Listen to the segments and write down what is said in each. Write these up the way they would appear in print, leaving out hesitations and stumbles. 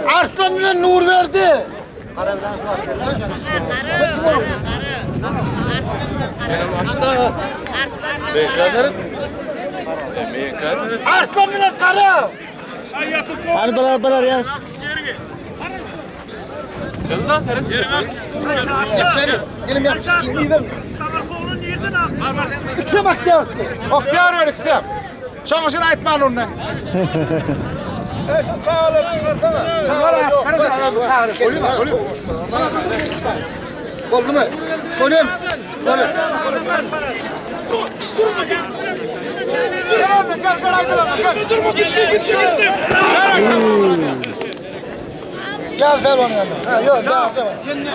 Arslan bilen Nurberdi. Arslan bilen Kara. Hany birer birer ýaş. Yapsana. Elim yap. İkisi bak diyorsun. Oktyar ver ikisi. Şoň üçin aýtman ony. Çağır, çağır, çağır. Oldu mu? Koyayım. Gel, gel, gel, gel. Durma gitti gitti gitti. Gel ver onu yanına. Ha, yok, ben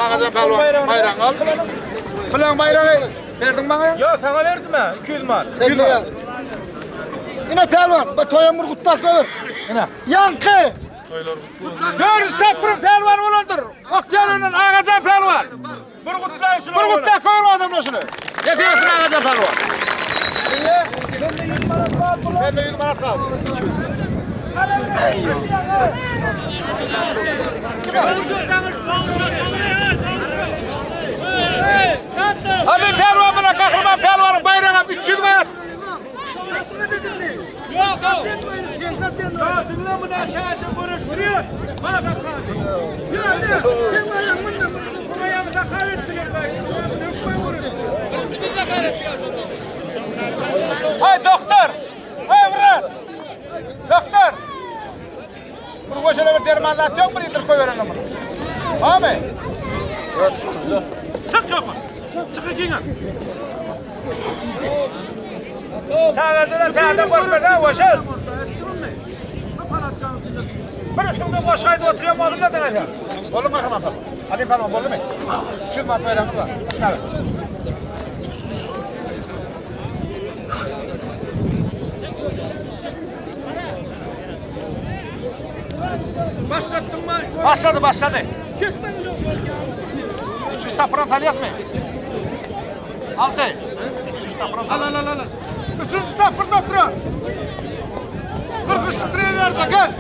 Agajan pälwan baýragyňy al. Filan baýragy berdiň maňa? Yok sana verdim ha 200 manat. Sen de gel. Yine pelvan. Bak toya murgutlar koyur. Yine. Yankı. Dörüş tapgyryň pälwany bolandyr. Oktyar önden Agajan pälwan. Bir kutlayın şunu. Bir gutla koyur adamlar şunu. Getirsin Agajan pälwan. Sen de 100 manat kaldı. Hadi pälwan buna kahraman pälwanın bayrağına 300 manat. Hay doktor! Hay vrat! Doktor! Bir goşele bir derman zat yok mu indirip koyverelim bunu? Abi! Çık yapma. Çık içine. Çağırdılar täze görmeden goşel. Bir üstünde goşaydı oturuyor mu oğlum da demek ya. Oğlum kahraman pälwan. Hadi pälwan boldy mu? 300 manat bayrağımız var. Çıkar. Başlattın mı? Başladı başladı. 300 tapıran saliyat mı? Altı. 300 tapıran. Al al al al. 300 tapır tapıran. 43 liraya verdi gel.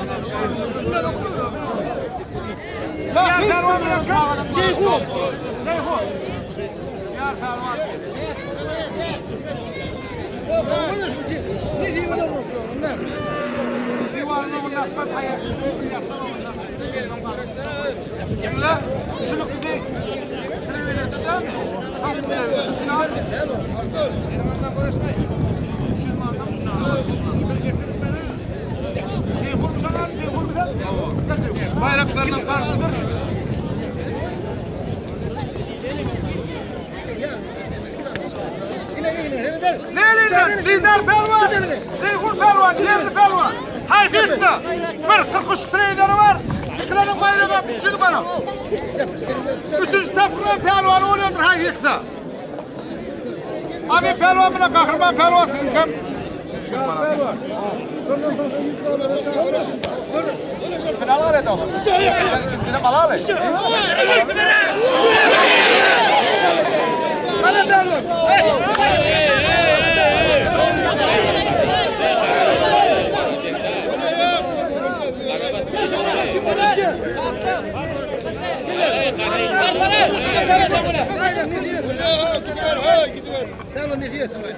Ceyhun. Ceyhun. Yar pehlivan. Ne diyeyim adam olsun onlar. Divarını oynatma, ayaksız Kimle? Şunu kızı. Bayraklarına karşıdır. Yine yine yine de. Leyliler, lider pelvan, Ceyhun pelvan, yerli pelvan. Haydi işte. Bir 43 trayderi var. İkilerin bayrağı üçüncü bana. Üçüncü tapırın pelvanı oluyordur haydi işte. Abi pelvan bile kahraman pelvan sizin kim? Final aldı oğlum. İkincini bala aldı. Hadi pelvan. Pelvan ne diyorsun be?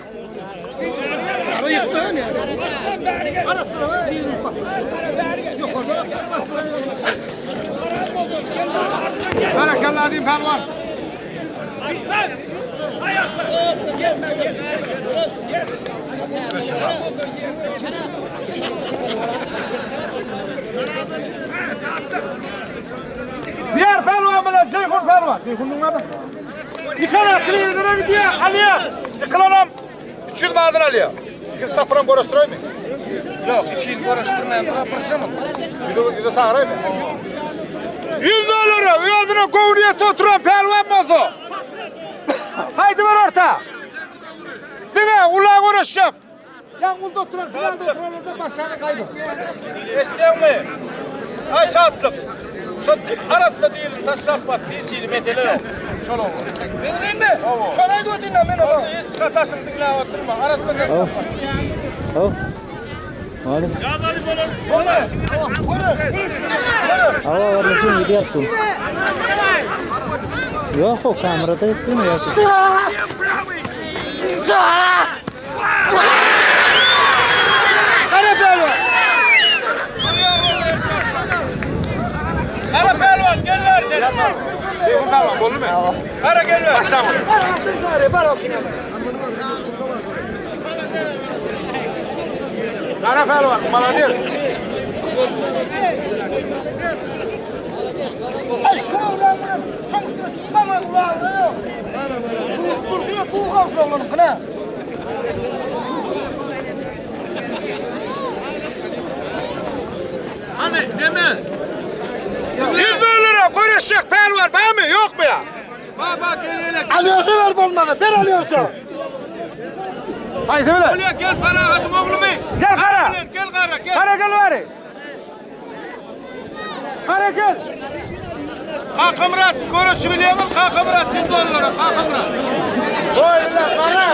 Arayıp da ne? Berekella diyeyim pelvan. Diğer pelvan bile Ceyhun pelvan. Ceyhun'un adı. Yıkana televizora gidiyor Ali'ye. Yıkılanam 300 manatını alıyor. İkisi tapıran görüştürüyor mu? Yok 200 uğraştırmayan bırakırsam. Yüzü yüzü sağırıyor mu? 100 dolara özüne gowriyete oturan pelvan bolsa. Haydi ver orta. Diňe ula görüşjek. Ya ulda oturan, şurada oturanlarda başlarına kaydı. Eşitdin mi? Ay şatlık. Şu arasında değilim taşlak bat. Hiç iyi mesele yok. Şol oldu. Bildin mi? Şarayı da dinle ben adam. Hiç kataşın dinle oturma. Arasında taşlak bat. Haw. Hadi. Hava varlaşın gibi yaptım. Yok o kamerada ettim ya. Kara pehlivan. Kara pehlivan gel ver gel. Ceyhun pehlivan boldy mu? Kara gel ver. Başlama. Kara pehlivan, maladir. Ay şu oğlanı, şu üstüne tutmam ulan. Dursun tuğ kalsın oğlanın kına. Hani deme. 100 lira görüşecek pehlivan var mı yok mu ya? Bak bak gel hele. Alıyorsa ver bolmadı. Ver alıyorsa. Haydi bile. Gel gel para hadi oğlum. Gel kara. Gel gel kara gel. Kara gel bari. Kara gel. Kakamrat görüşü bilemem Kakamrat 100 dolara Kakamrat. Oy lan kara.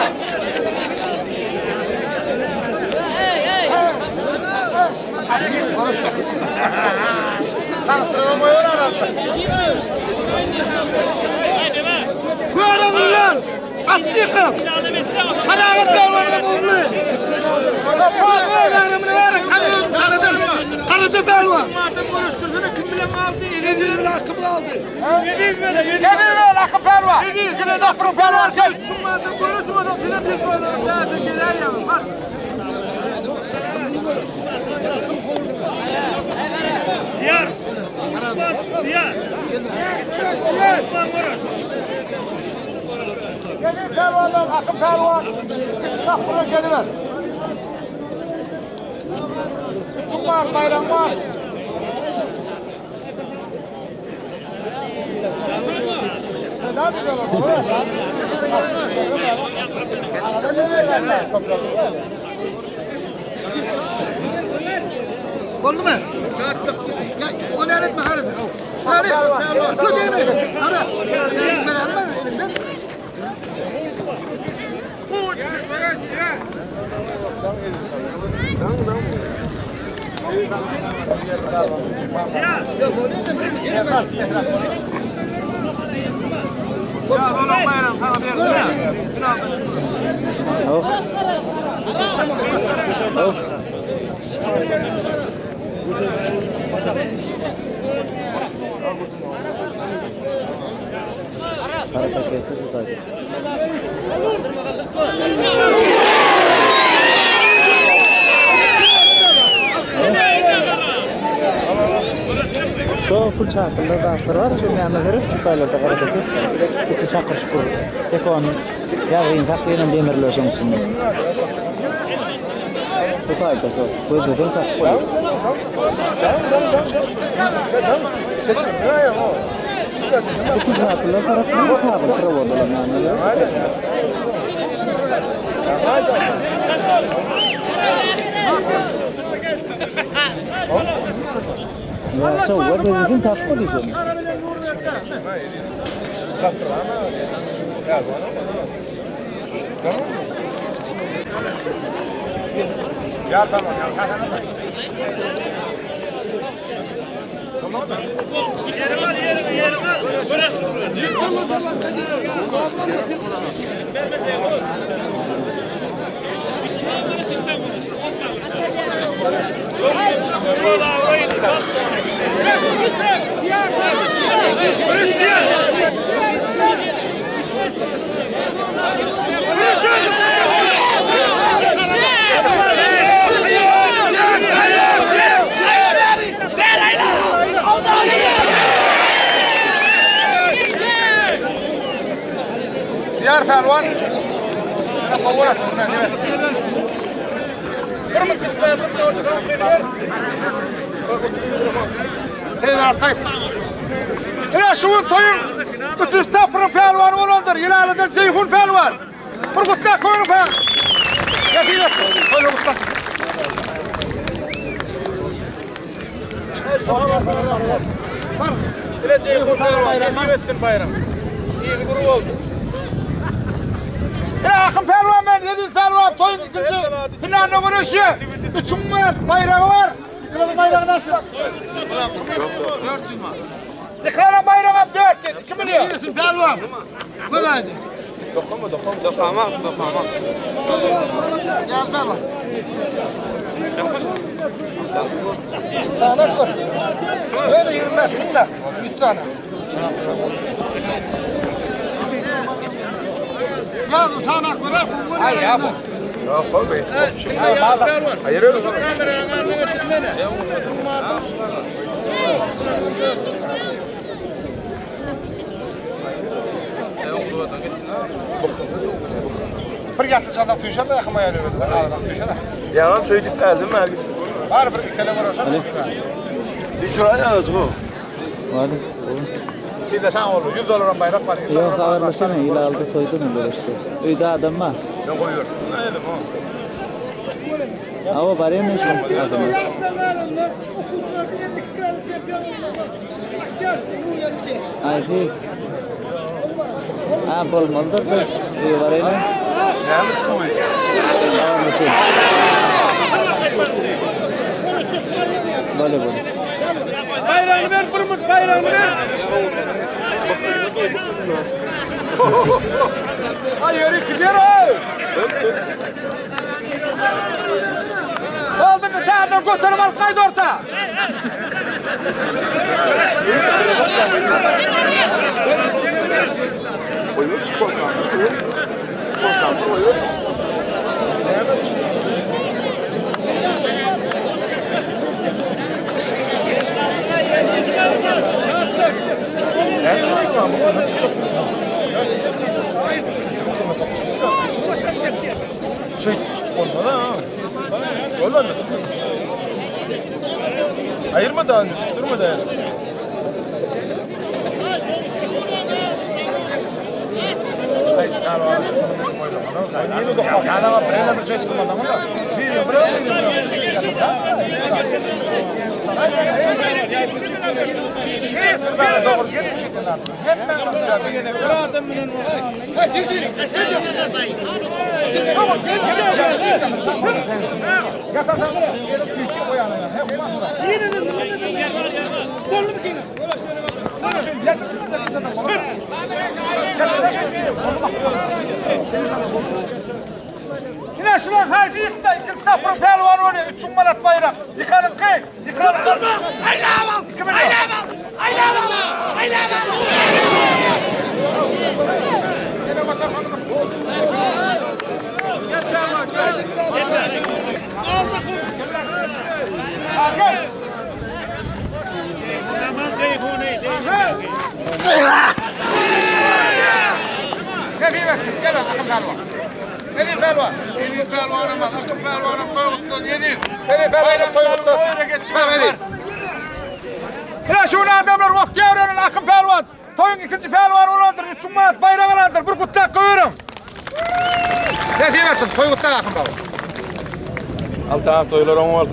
Kuyarın ulan. At çıkıp. Kanaat pehlivanın oğlu. Oğlanımını ver. Tanıdım tanıdım. Karıcı pehlivan. Madem görüştürdüğünü kim bilen aldı? 700 lira kim aldı? 700 lira 700 Gel lan akı pehlivan. Gel tapırı pehlivan gel. Şu madem görüşmeden bize bir dolara daha da gelir ya. Bak. Gelin pehlivanlar akı pehlivan. Üç tapırı geliver. Üçüm var bayram var. Ne diyorlar? Oldu mu? Ya, onu etme harisi. Hadi. Tut elini. Hadi. Ben alma elimden. Ya oğlum bayram sana verdim. Kara paketi tutaydı. Şu pul çatında dağıtlar var. Şu yanına verip çıpaylarda kara paket. İçi şakır şukur. Tek onun yağın takviyenin demirler şunun içinde. Tutaydı şu. Gözlerini tak koyuyor. Şu pul çatında tarafından kabul kırıldı. Ya so, what do you think tak koyuyor? Ya tamam ya. Diğer pehlivan. Ine şu gün toyun üçüncü tapırın pehlivanı bolandyr. Ýylalydan Jeýhun pehliwan. Bir gutla koýun pehliwan. Nesip etsin. Toýun gutla. Bile Ceyhun pehlivan nesip etsin bayram. İyi guru oldu. Ine Akın pehliwan men Eziz pehliwan. toýuň ikinji finalynda göreşýär. 3000 manat baýragy bar. Ýykylan baýragyny alçak. Ýykylan baýragy hem 400, 2 million. Pälwan. Göz aýdyn. Dokama dokama dokama dokama. Gel pälwan. Tane koy. Öyle 25 bin de. 100 tane. Ya sana kadar Ay ya bu. Hayır öyle. Bir ýatylşandan süýşer de ýakym aýaly özü. Ağzına süýşer. Yalan söyledik geldim mi? Bar bir ikele göreşer. Hadi. Sizde şan oldu. 100 dolar bayrak var. Yok haberleşene ile aldı toydu mu böyle işte. Öýde adam var. Ben koyuyorum. Ama barýan men şoň. Ay hey. Ha bolmalydyr da. Öýe baraýyn. Yani koy. Haberleşelim. Bole bole. Bayrağını ver Fırmız bayrağını ver. Hayır gidiyor ay. Aldın mı sen de götürüm al kaydı orta. Şey olmalı ha. Vallahi mi? Ayırma daha önce, durma da yani. Yine şulan hacı yıktı. İkinci kapının pehlivanı oluyor. 3000 manat bayrak. Yıkanın kıy. Yıkanın kıy. 2 milyon. Gel bir bak, gel bak, akın pehlivan. Gel pehlivan. Yedi pehlivanım var, akın pehlivanım koyuttan yedi. Gel pehlivan koyuttan. Bak hadi. Yine şunu adamlar okyavrının akın pehlivan. Toyun ikinci pehlivanı olandır. 3000 manat bayrak alandır. Bir kutlak koyuyorum. Nefis versin. Toy kutlak akın pehlivan. Altan toylar on oldu.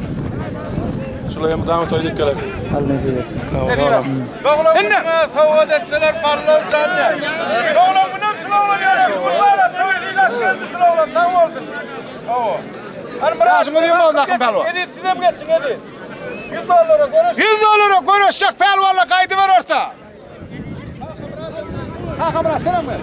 Şuraya mı daha toy dikkat Al nefis. Şimdi. Sovgat ettiler parlar canlı. Doğru bunun sınavla yarışı bunlar. Toy ilat geldi sınavla tam olsun. Tamam. Yaşın görüyor musun akın pehlivan? Hadi size mi geçin hadi. 100 dolara görüş. 100 dolara görüşecek pehlivanla kaydı ver orta. Hakan bırak, selam ver.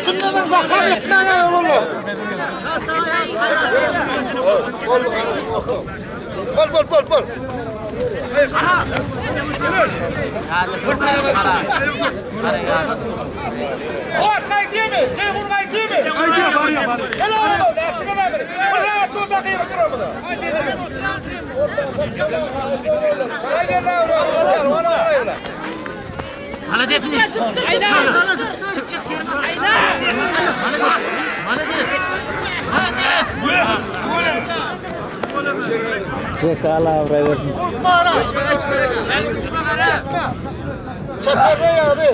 Şunların bakar etmene yolunu. Bol bol bol bol. Koş kaydı mı? Ceyhun kaydı mı? Kaydı var var. Helal olsun. Artık ne bir. Buraya tuzak yığıp duruyor burada. Saray gel lan oraya. Ona oraya. Zeka Allah abraý bersin. Çatarda yağdı.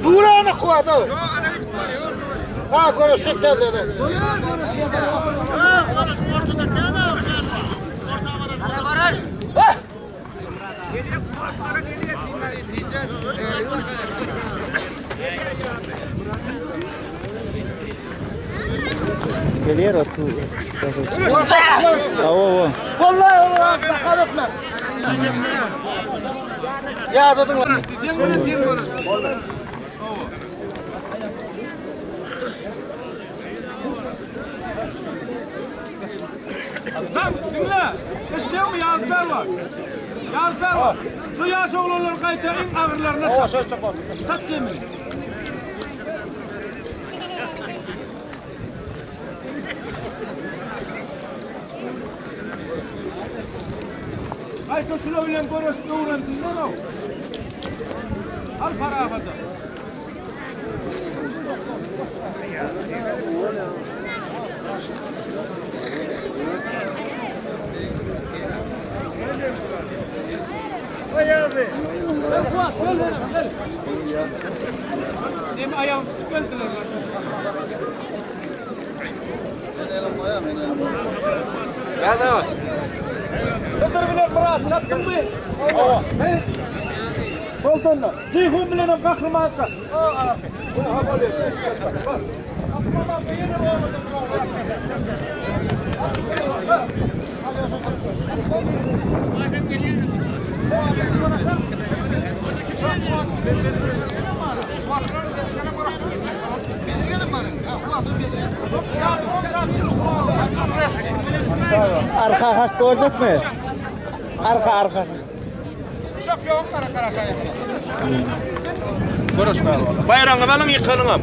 Durana kuvada. Ha görüşecek derler. 1 30. Hawa, Vallahi Allah bakar etme. Ya dedin lan. Lan dinle. İstiyor mu yalper var. Yalper var. Şu yaş oğlanları kaytarın ağırlarına çat. Çat cemini. Kayta şuna bilen görüşüp öğrensinler o. Al para afada. Hem ayağım tutup geldiler. Hıdır bilen Murat çattın mı? He? Boltonla. Ceyhun bilen hem kahraman çat. Arka hak görecek mi? Arka arka. Bayrağını alın yıkanın am.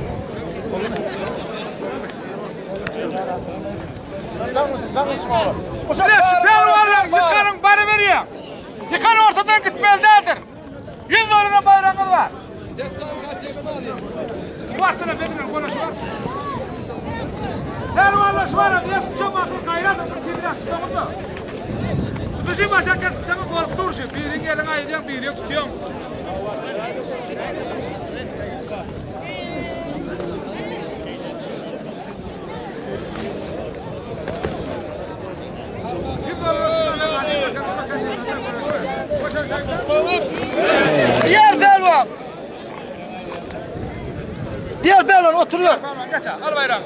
Ne şu pelvanlar yıkanın bari veriyor. Yıkan ortadan gitmeli değildir. 100 dolara bayrağınız var. Vaktine bedine konuşma. Pelvanlar şu var ya tutacağım akıl gayret edin bir dakika da. Düşün başa gelsene korkup duruşu. Birin elini ayırıyorsun, birini tutuyorsun. Diğer pelvan. Diğer pelvan oturuyor. Geç al bayrağı.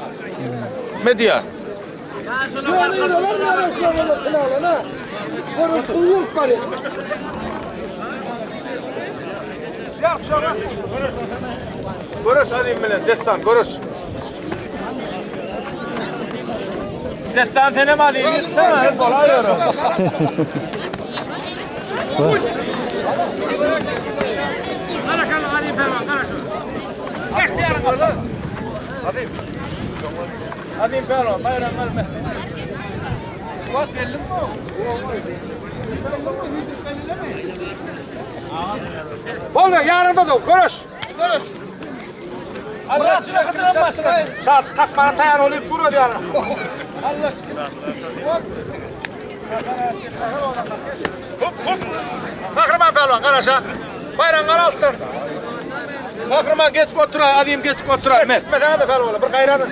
Medya. Böyle yiyorlar mı araçlarla falan ha? Orası uyur bari. Görüş alayım bilen destan görüş. Destan senem alayım. Tamam kolay yorum. Karakallı Ali Pelvan, Karakallı. Geç diğer kapı. Alayım pehlivan bayram alma. Bak belli mi? Oldu yanında dur, görüş. Görüş. Murat şuna kadar başla. Saat kalkmana tayar olayım, dur hadi yarın. Allah aşkına. Hop hop. Kahraman Pelvan, Karaşa. Bayrağını al alttır. Kahraman geç otur alayım geç otur. Met. Gitmesene de Pelvan'la, bir gayranın.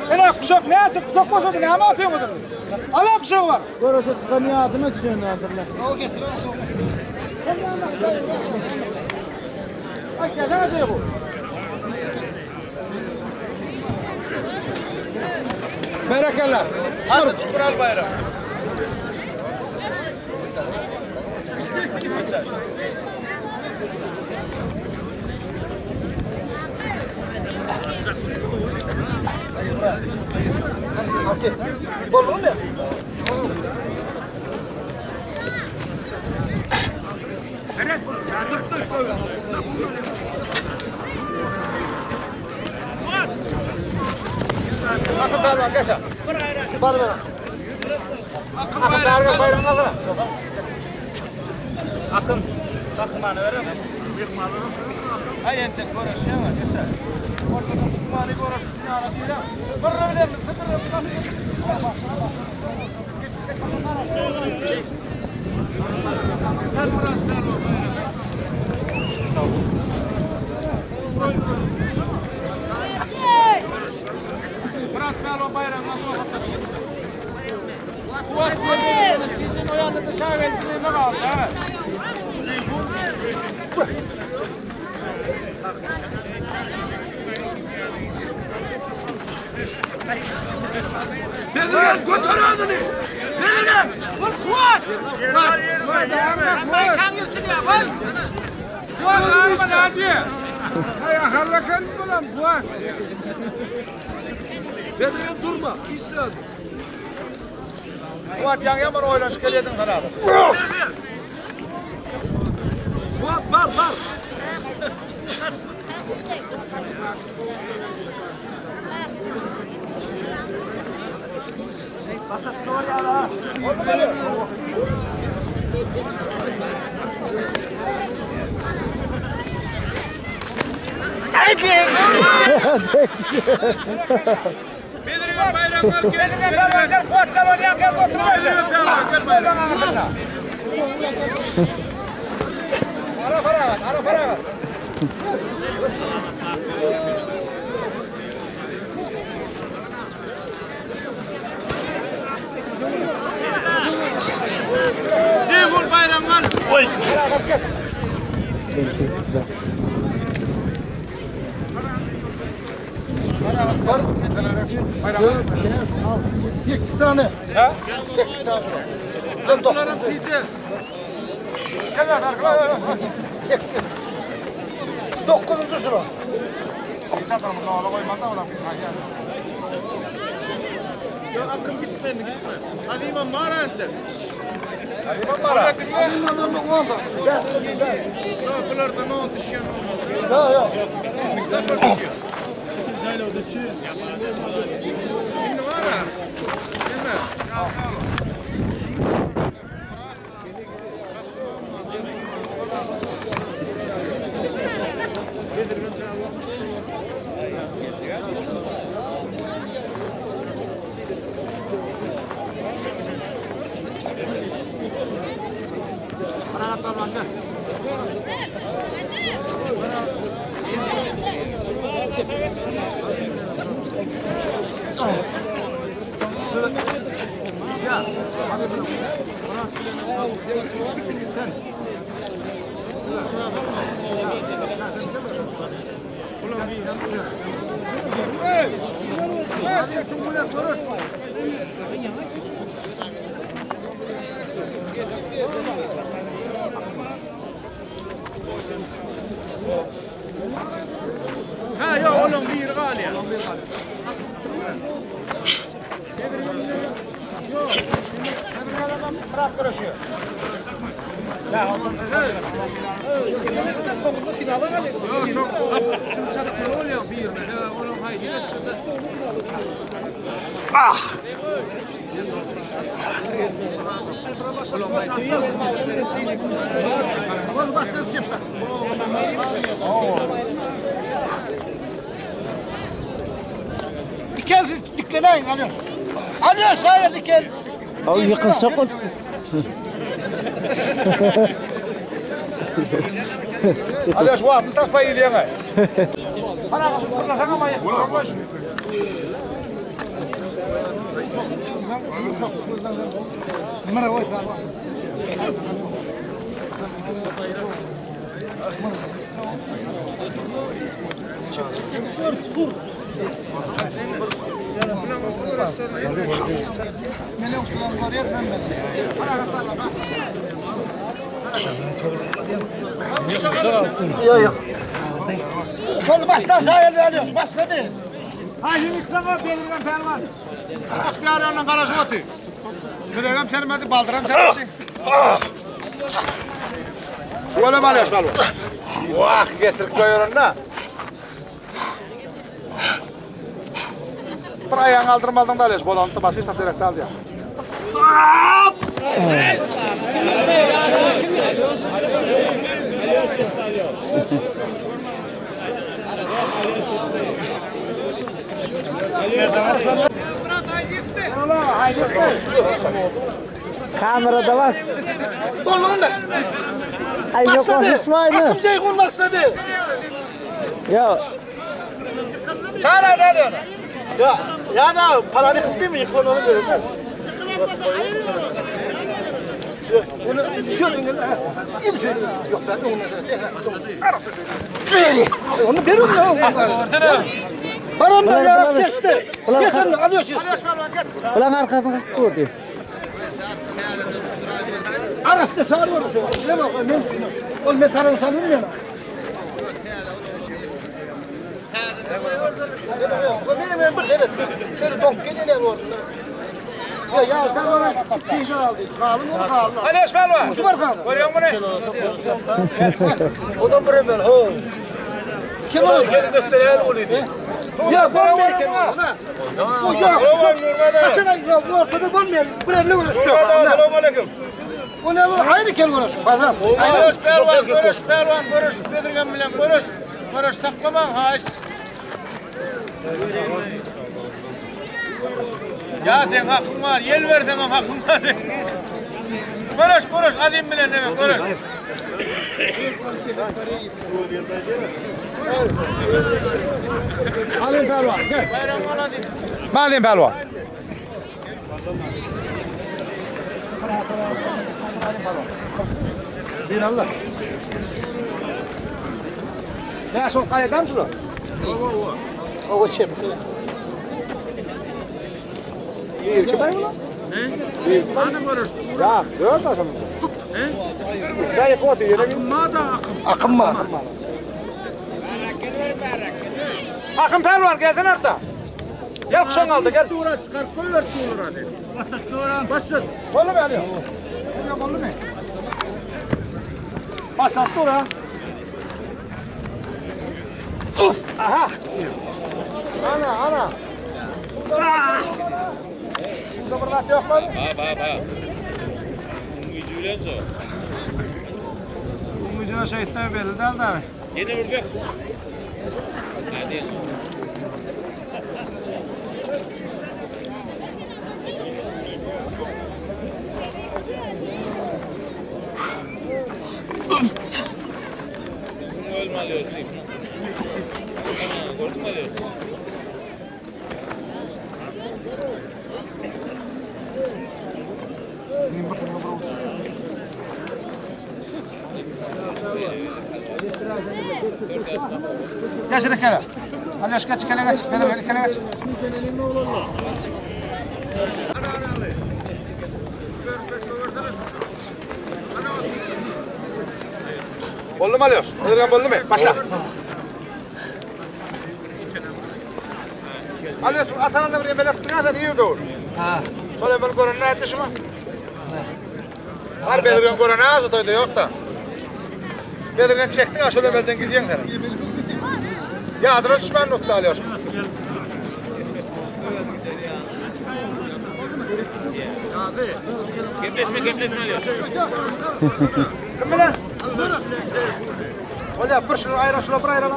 Hele kuşak ne yapsın, kuşak boşadı, ne ama atıyorsun odunu? Allah kuşağı var. Görüşe çıkan yadıma düşen adırlar. Ay gelsene diyor bu. Berekallah. Hadi çıkır al bayrağı. Bollu mu? Akın Pelvan, geç al. Var bana. Akın bayrağı, bayrağını alsana. Akın. Takmanı verem. Hay entek görüş ya geçer. Ortadan çıkmanı görüş dünyada değil. Bir bilen bir Murat Pelvan bayrağını alsana. Kuvvet kuvvet. Bizim o yanda dışarı verdiğine kaldı ha. Bezirgen göter özüni. Bezirgen. Bul kuwat. Bezirgen durma. Işle özüni. Kuwat ýaňy ýaman oýlanyşyp gelýärdiň sen häzir. Kuwat bar bar. Bezirgen bayramlar gel. Bezirgen gel Kuwat gel ony ýaňky ýerde oturmaýdy. Ara faragat, ara faragat. Ceyhun bayramlar. Faragat geç. İki tane. Ha? İki tane. Dön dokuz. Gel lan arkana. Dokuzuncu sıra. Akın gitme gitme. Hadi imam mara ente. İmam mara. Bularda ne oldu düşüyor Yok yok. Şimdi var ya. Değil mi? Ha yok oğlum bir gal ya. Dikel dikleneyin alıyor. Alıyor sağ dikel. Al ýykylsa ol. Alýaş wagtyny tapma ilýäňe. Yok yok. Şunu başla sağ el alıyor. Başladı. Ha şimdi sana Bezirgen pehlivan. Ihtiyar ondan garaşyp oty. Bilegem sermedi, baldyram sermedi. Olam alýaş balwa. Wah, geçirip goýaranda. Bir aýagyňy aldyrmadyň da alýaş, bolanyny başga hiç zat gerek däl diýýär. Kamerada bak. Dolun da. Ay yok konuşmayın. Akım Ceyhun başladı. Ya Çağır hadi hadi onu. ya ya da paranı kıldı mı yıkılın onu görün. Onu şöyle ha. İyi şöyle. Yok ben onu mesela. Onu veriyorum ya. Baranlar Bular- yarak bular- geçti. bular- Geçenler alıyor geçti. Bulaň arkasyny kakyp gördü. Arasında sağır var şu. Bilemem ben şunu. Ol men taran sanırım ya. Ben bir seyret. Şöyle donk geliyor orada. Ya ya ben ona pizza aldım. Kalın onu kalın. Aleš pehliwan. Duvar kaldı. Görýäň muny? O da bremen ho. Kim olur? Gelin göstereyel oluydu. Ya bolmayan ona. O yok. Hasan ya bu ortada bolmayan. Bir elle uğraşıyor. Selamünaleyküm. O ne olur? Ayrı kel uğraşıyor. Pazar. Ayrı. Görüş pehliwan, görüş pehliwan, görüş Bedirgen bilen görüş. Görüş taklaman haş. Ya sen hakkın var, yel versen hem hakkın var. Görüş, görüş, adım bilen ne görüş. Alın pehlivan gel. Madem pehliwan. Bin Allah. Ne şol kaydam şunu? O şey. Ya, dört asım. He? Dayı foto yere Akın mı? Akın pehliwan gelsin arta. Gel kuşan aldı gel. Dura çıkar koyver dura dedi. Basat dura. Basat. Bollu mu alıyor? Bollu mu? Başlat dur ha. Aha. Ana ana. Burada bir zat yok mu? Gücüne şeytan belli değil mi? Geç şöyle kenara. Alyaş geç kenara geç. Kenara kenara geç. Bollu mu alıyor? Alırken bollu mu? Başla. Alıyorsun atanın da bir emel attın ha sen iyi doğru. Ha. Şöyle emel gören ne etti şuma? Har belirgen gören ha şu toyda yok da. Belirgen çektin ha şöyle emelden gidiyorsun sen. Ya adına düşman nokta alıyorsun. Kim bilen? Olya bir şunu ayran şunu bir ayran.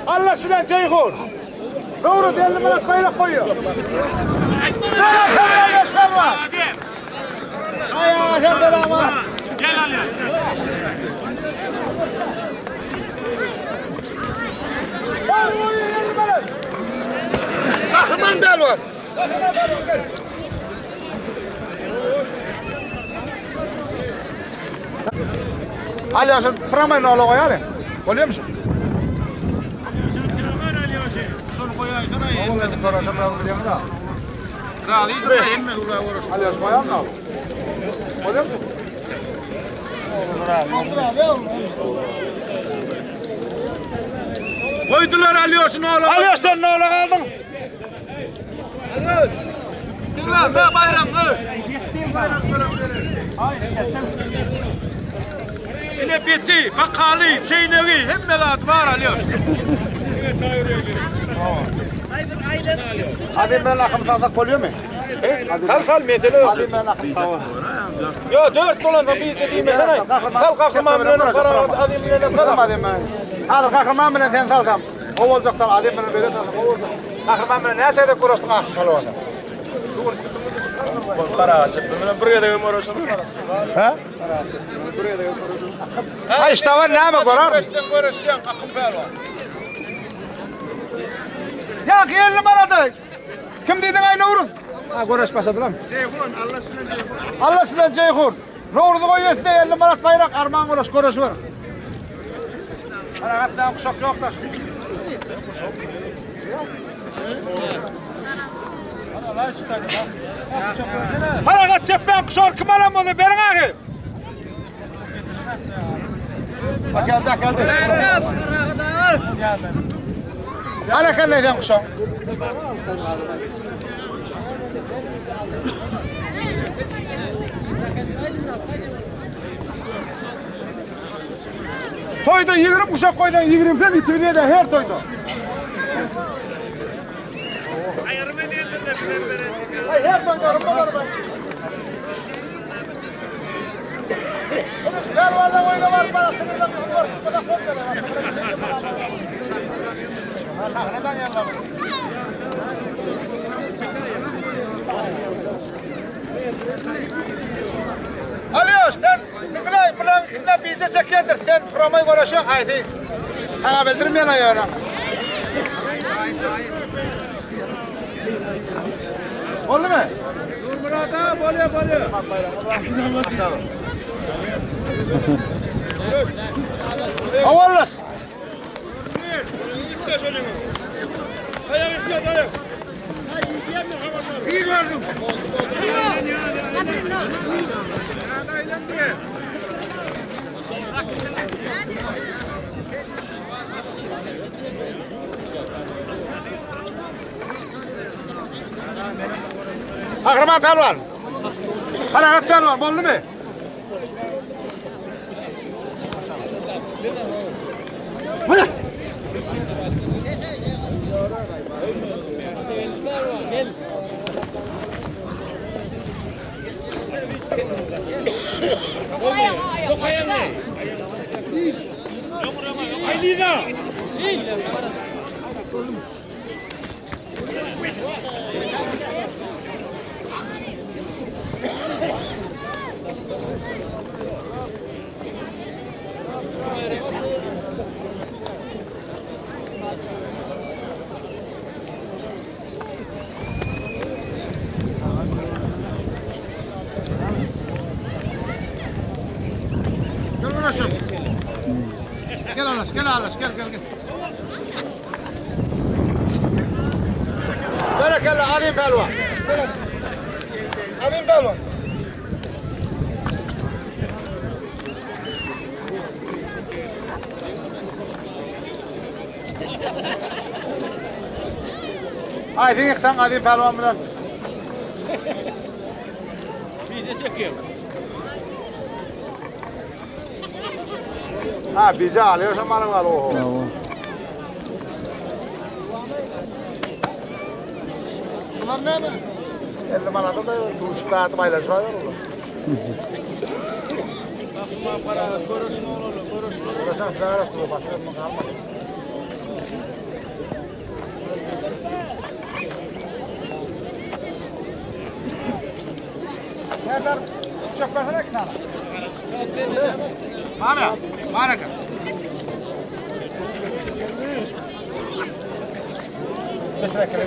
Allah şuna Ceyhun. Doğru delli bana kaynak koyuyor. Ay ay beraber. Gel Ali. Kahraman pehlivan. Ali Aşır pramay ne ola koyar? Oluyor musun? Ali Aşır koyar mı? Oluyor musun? Koydular Aliyoş'un oğlu. Ali Aşır'dan ne ola kaldın? Dinle be bayram kız. Yine bitti, bakalı, çiğnevi, hep melat var Aliyoş. Hadi ben akım salsak oluyor mu? Kal kal mesele yok. Hadi ben akım salsak. Ya dört dolar da bir içe değil mesele. Kal kalkma bilen para alayım bilen para. Hadi ben. Hadi kahraman bilen sen salsam. O olacaktan adım bilen böyle salsam. O olacak. Kahraman bilen ne şeyde kuruştun akım salıyorsa. Bir gedegem uğraşalım. He? Ha işte var ne mi korar? Görüşten görüşen akım pehlivan. Ýaňky 50 manada. Kim diýdiň aý Nowruz? Ha, göreş başladylar. Ceyhun, Allah şuna Ceyhun. Allah şuna Ceyhun. Nowruzy goýýasda 50 manat baýrak arman göreş göreşi ber. Parahatdan kuşak ýok da. Parahat çepmen kuşar kim alan bunu berin ahy. Bak geldi geldi. Ana kelle kuşak. Toýda 20 kuşak goýdan 20 sen itibini de her toýda. Ay her toýda araba var. Gel valla oyna var bana sınırdan var. Sahneden yerler. Alıyor sen Nikolay bulan ne bize çekiyordur. Sen promoy görüşüyorsun haydi. Ha bildirmeyen ayağına. Oldu mu? Dur Murat ha, bolýar, bolýar. Avallas. Ayak üstüne ayak. Kahraman Pehlivan. Parahat Pehlivan boldu mu? Gel uğraşalım. Gel Alaş, gel Alaş, gel gel gel. Berekella Azim Pehlivan. Gel. Azim Pehlivan. Aydın yıktan Azim Pehlivan bilen. Bize çekiyor. Ha bizi alıyorsun bana al oho. Bunlar ne mi? 50 manata da duşup dağıtıp paylaşıyor oğlum. Uğraşan size arasında başka bir kalmadı. Serdar, çok versene ki sana. Mami, baraka. Besre kere.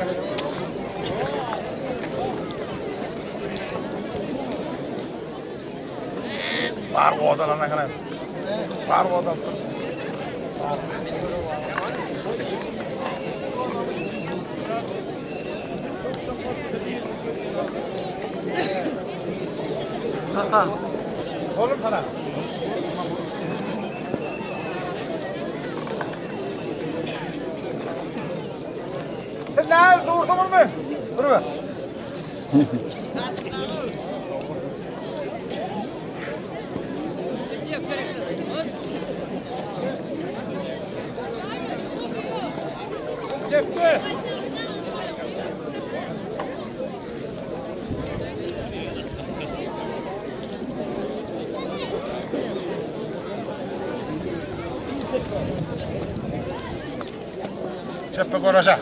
Bar odalarına kadar. Bar odası. Oğlum sana. Sen ne durdun mu? Dur be. Çekti. Çeppe koraşa.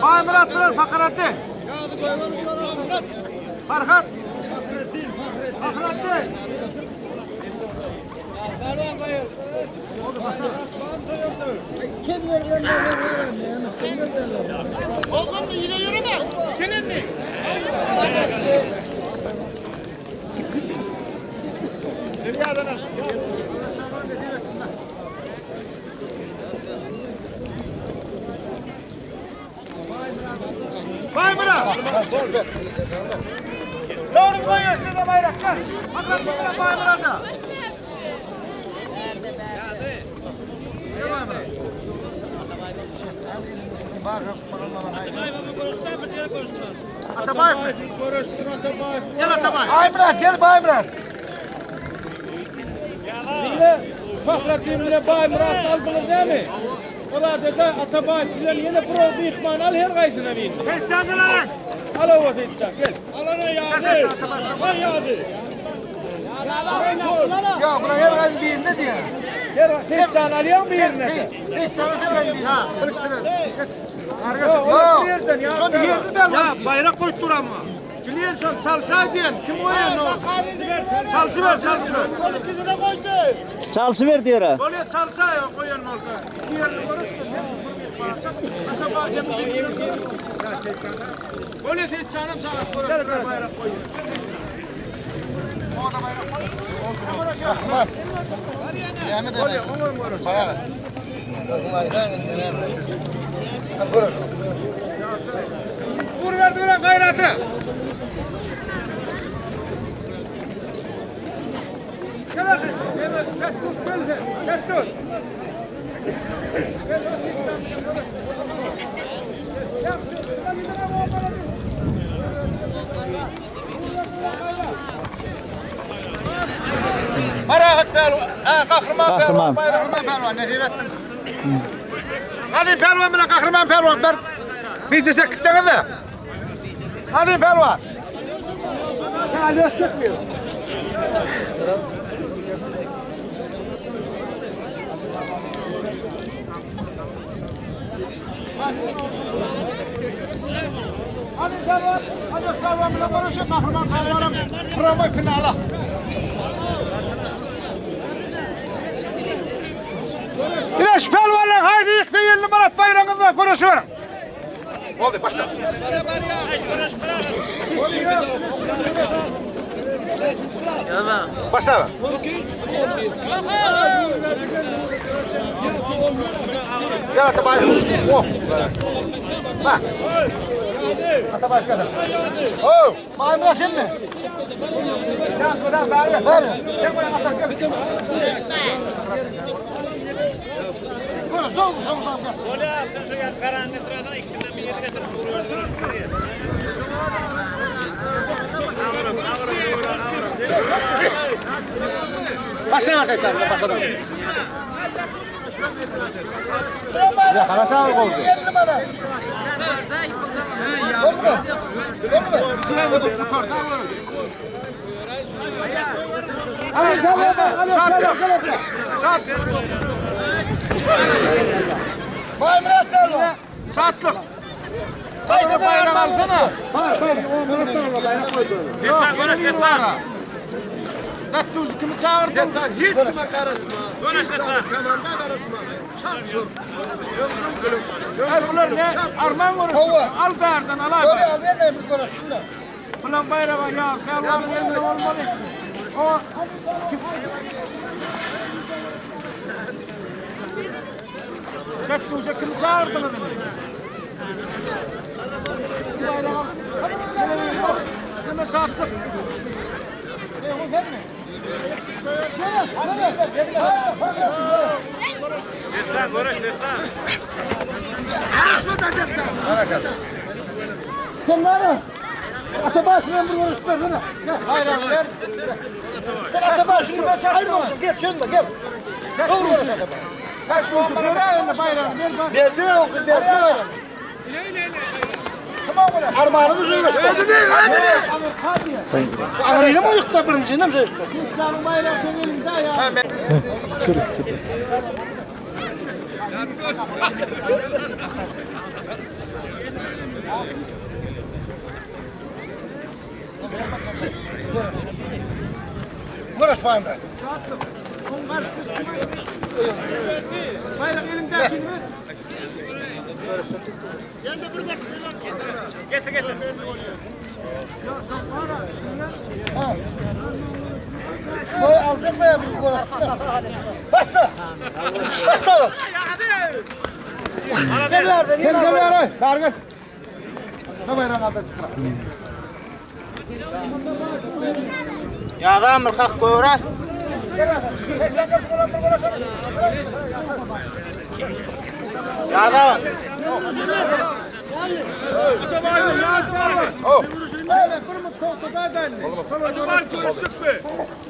Baýmyrat bilen Fakaraddin. Farhat. Fahrettin. Baýmyrat. Dogry goýuň size baýraklar. Fahrettin bilen Baýmyrada. Atabaýew. Gel Atabaýew. Baýmyrat gel Baýmyrat. Diňle, Fahrettin bilen Baýmyrat aldyňyz näme? Olar-da Atabaýew bilen ýene bir myhman al her gaýsyna birini. Seçendiler. Al owa seçen, gel. Alana ýady. Al ýady. Ya buna her gaýsy birine diýen. Her seçen alýan birine. Hiç sana sen bir. Ha. Yok, Yok. bir yerden ya. Şonu yerli ben. Ya bayrak koyup dur ama. Bilýän şol çalşay diýen kim goýan o? Çalşıver çalşıver. Çalşyber diýär. Bolýa çalşay goýan bolsa. İki ýerli görüşdü. Bolýa seçenim sana görüşdü. Bayrak goýup. Vur verdi bilen gayratı. Gel hadi. Evet, tek tut, gel, tek tut. Marahat pehlivan, ha, kahraman Kahraman. pehlivan, kahraman pehlivan, nesip etsin. Hadi pehlivan bilen kahraman pehlivan, bir bizi çektiğiniz de. Hadi pehlivan. Ya lös çıkmıyor. Hadi pehlivan, hadi pehlivan bilen konuşun, kahraman pehlivanım. Bravo finala. Güreş pehlivanlar haydi yıktı 50 Marat bayrağınızla konuşuyorum. Oldu başla. Başla. Gel Atabay. Oh. Bak. Atabay gel. Oh. Baýmyrat sen mi? Gel buradan bari. Ver. Gel buraya Atabay. Gel. Görüş, doğru, doğru, gel. Başla arkadaşlar, başla. Ya karasa oldu. Hadi gel gel gel gel gel. Çat. Baýmyrat gel. Çatlık. Haydi Bayrak alsana. Ha, ben o Murat da bayrak koydu. Yok, yeni var. Gattuzu kimi çağırdın? Hiç kime karışma. Hiç komanda karışma. Çarp şur. Hayır bunlar ne? Arman konuşuyor. Al berden al Böyle abi. al, ver bir konuşsun da. Ulan bayrağa ya. Pehlivanın elinde olmalı. O Gattuzu kimi çağırdınız? Bayrağa. Kime sattık? Sen mi? Görüş, görüş. Sen var ya. Atabaş bilen bir görüş versene. Gel. Bayrağı ver. Sen Atabaş kime çarptın? Gel sen de gel. Doğru görüş Atabaş. Gattuzu ver elini bayrağını ver bak. Versene o kız, versene. Armağanını söyle. Ağrıyla mı yıktı birincinden mi yıktı? Canım bayrağı senin elinde ya. Sür sür. Görüş bayım. Bayrak elindekini ver. Koy alacak mı ya bu görüşsün? Başla. Başla. Gel Gel gel gel. Bari gel. Ne bayrağı aldı çıkar. Ýazamyr hak göre. Ýazam. Evet, bir mut tohtada belli.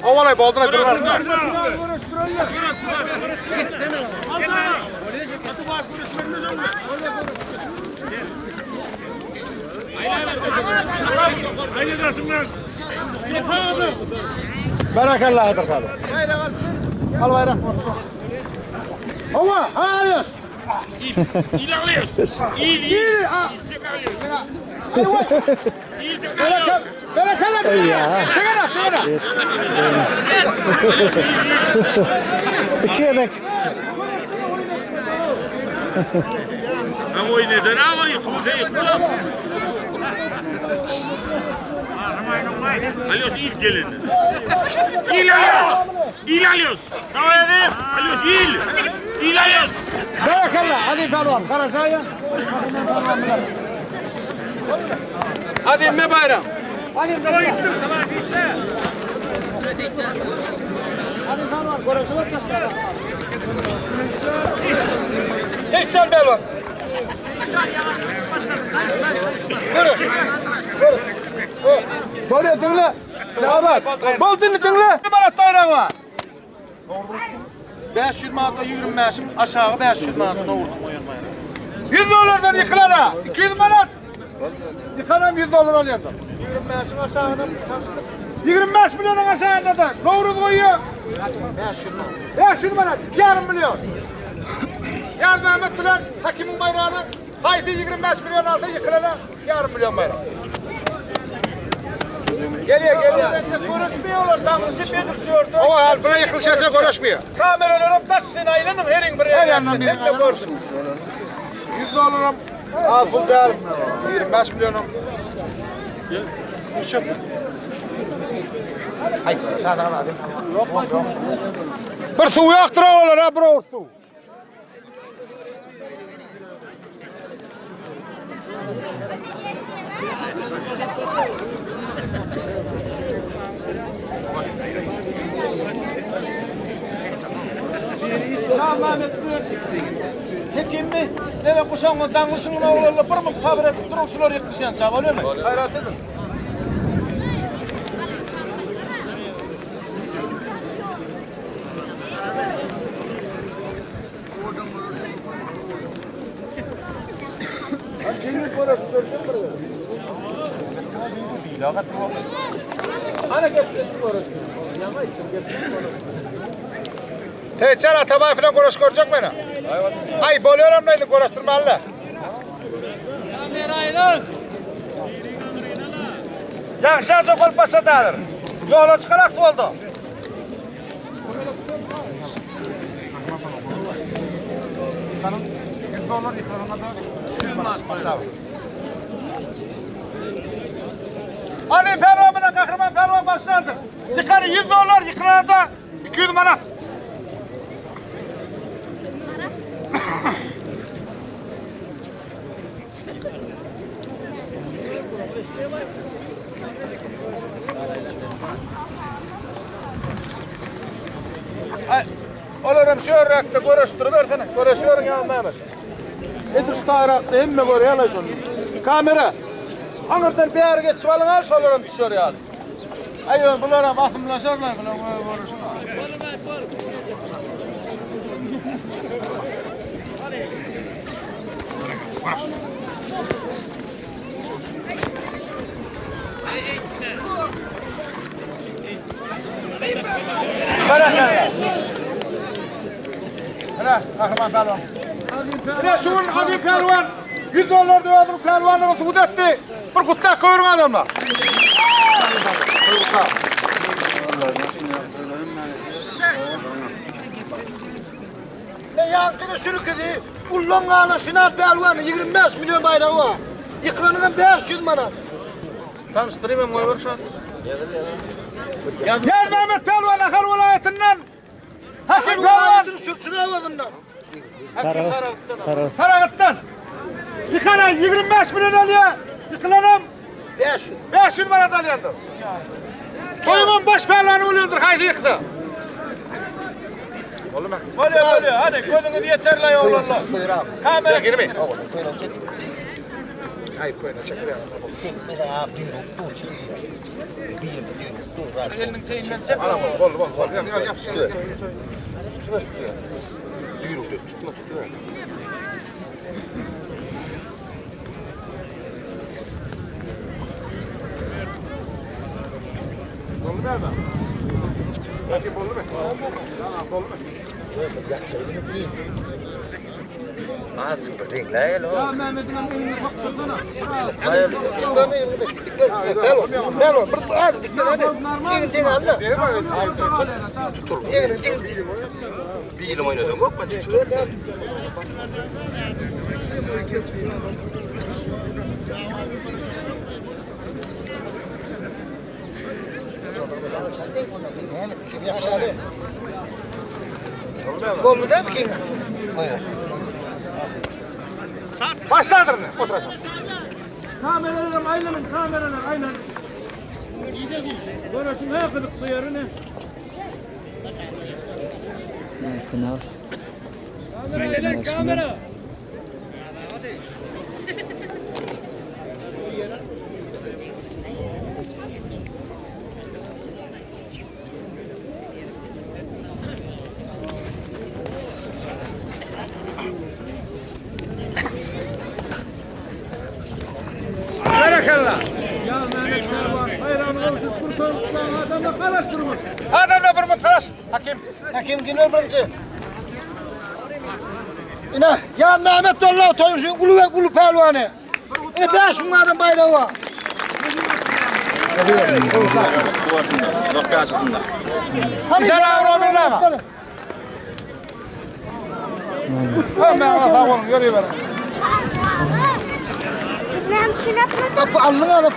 Ovalay bolduna durur. Görüştürürler. Barakallah hadır kalı. Al bayrak. Ova, ha alıyoruz. İl alıyoruz. İl, il. İyi, ha. İl de Berekal, berekalla. Ya. Degene, degene. İki edek. Ben oynadı ne ama yıkıldı yıkıldı. Alıyoruz il gelin. İl alıyoruz. İl alıyoruz. Alıyoruz il. İl alıyoruz. Berekalla. Hadi pehlivan. Karasaya. Hadi inme bayram. Hadi pehlivan. Hadi pehlivan. Görüşürüz. Seç sen Belon. Görüş. Görüş. Böyle dinle. Abat. Bol dinle dinle. Barat bayrağı var. 500 manata 25 aşağı 500 manata vurdum o yanmaya. 100 dolardan yıkılana. 200 manat. Yıkanam 100 dolar alıyorum. 25'in aşağıdan kaçtı. 25 milyonun aşağında da doğru koyuyor. 500 manat. 500 manat. 2,5 milyon. Yaz Mehmet Tülen hakimin bayrağını haydi 25 milyon aldı yıkılana yarım milyon bayrak. Geliyor geliyor. Görüşmüyorlar. Damlışı bedirtiyordu. O hal buna yıkılışırsa konuşmuyor. Kameralara taş aylanın herin bir Her yandan birini Hem de görsün. 100 dolarım. Al pul değil. 25 milyonum. Ay, sağdan alayım. Bir su yoktur oğlan ha, bir oğul su. Tamam Mehmet buyur. Hekim mi? Neve kuşağın danglışın oğlanla bir mi kabir edip durun şular yıkmışyan çabalıyor mu? Hayrat edin. Hey, sen Atabay falan konuş görecek beni. Ay, boluyorum lan konuşturmalı. Yaxşı kol başa dadır. Yola çıkarak oldu. Yıkanın 100 dolar yıkanana da 200 manat. Ali Pehlivan bilen Kahraman Pehlivan başlardı. Yıkanı 100 dolar yıkılana da 200 manat. Olaram şu örrakta görüştürüversene. Görüşüyorum ya Mehmet. Edir şu tarakta hemme görüyorlar şunu. Kamera. Anırdan bir yer geç balın al şolaram düşüyor yani. Ay bunlara bakımlaşarlar bunlar görüşürler. Berekella. Hele Kahraman Pehlivan. Hele şunun adı Pehlivan. 100 dollarda özüniň pälwanlygyny subut etdi. Bir gutlak görüň adamlar. Ne ýaňkyny sürükedi, ullan galan final pälwany 25 milyon baýragy bar. Ýykylanyň 500 manat. Tanıştırayım hem goýber şan. Ýaz Mehmet pälwan Ahal welaýatyndan. Hakim pälwan Sürçün awazyndan. Saragys. Saragys. Saragytdan. Ýykana 25 milyon alýar. Ýykylanam 500. 500 manat alýandyr. Toýuň baş pälwany bolýandyr haýsy ýyksa. Bolýar bolýar. Hadi gözüňiz yeterli oglanlar. Kamera Girme. elinin teyinden çek. Bol bol bol. Ýap ýap. Ya Mehmet'in hem elini koktursana. Pälwan, pälwan, bir az dikkat hadi. Egin deň al da. Egin deň. Boldy da mi kinga? Başladır ne? Oturasın. Kameralarım aylanın kameralar aylanın. Görüşün her kılıklı yerine. Final. Kamera. Berekella. Ya Mehmet Şervan hayran olsun kurtarıp adamla karıştırma. Adamla bir mutkaş. Hakim. Hakim günür birinci. Ine ya Mehmet Dollar toyun ulu ve ulu pehlivanı. Ine 5 adam bayrağı var. Hani Sen avra bir lama. Hemen sağ olun. Yürüyün. Bizden çin atmadı. Alın alın.